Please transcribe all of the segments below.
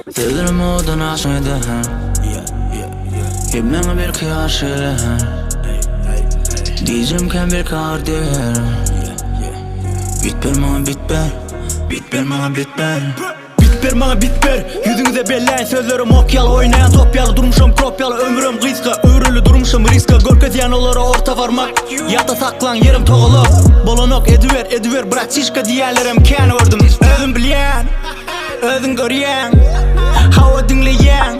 Sözlerim owadan aşyk eder Hemmäňe belki ýaş geler Diýjegim kän belki agyr deger Bit ber maňa bit ber Bit ber maňa bit ber Bit ber maňa bit ber Ýüzüňize belläýin sözlerim ok ýaly Oýnaýan top ýaly durmuşam krop ýaly Ömrüm gysga öwrüldi durmuşym riska Görkezýän olara orta barmak Ýatda saklaň ýerim togalak Bolanok ediber ediber bratişka diýýänlerem kän gördüm Özüm bilýän Özüň görýäň Hawa diňleýäň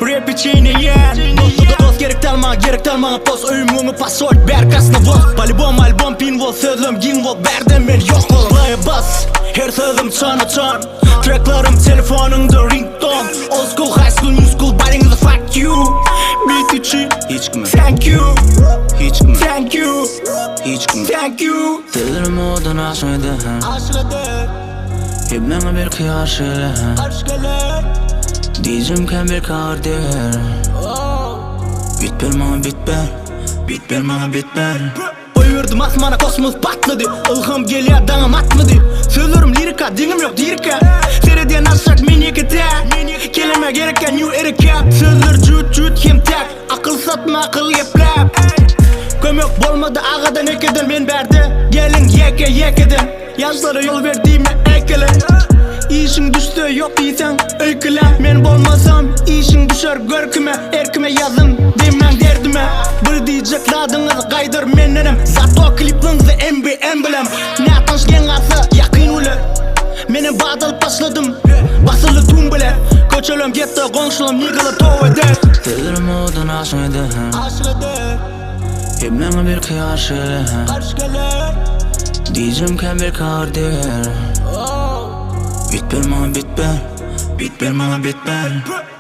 Repi çeýneýän Dost gerek däl maňa gerek däl maňa pos Öýüm öňi pasol bär krasnowod Polibom albom pin bol sözlem giň bol Bärde men ýok bol Playa bas Her sözüm çana çan Treklerim telefonyňda rington Old school high school new school baryňyza fuck you Beat üçin Hiç kime Thank you Hiç kime Thank you Hiç kime Thank you Sözlerim owadan aşyk eder Aşyk eder Hemmäňe belki ýaş geler Diýjegim kän belki agyr deger Bit ber maňa bit ber Bit ber maňa bit ber Goýberdim asmana kosmos patlady Ylham gelýär daňam atmady Sözlerim lirika deňim ýok dirikä Seredýän aşak men ýeke täk Keleme gerekkä new era cap Sözler jüt jüt hem täk Akyl satma akyl gepläp Kömek bolmady agadan ekeden Men bärde geliň ýeke ýekeden Ýaşlara ýol ber diýme äkele Işiň düşse ýok diýseň öýkele Men bolmasam işiň düşer görküme Erkime ýazyň degmäň derdime Bir diýjek zadyňyz gaýdar mendenem Zato klipliňizi MBM bilem Nätanyş geň galsa ýakyn güler Menem bat alyp başladym Basyly tüm bile Köçelem getto goňşulam niggalar tow eder Sözlerim owadan aşyk eder Aşyk eder Hemmäňe belki ýaş geler Diýjegim kän belki agyr deger Bit ber maňa bit ber Bit ber maňa bit ber.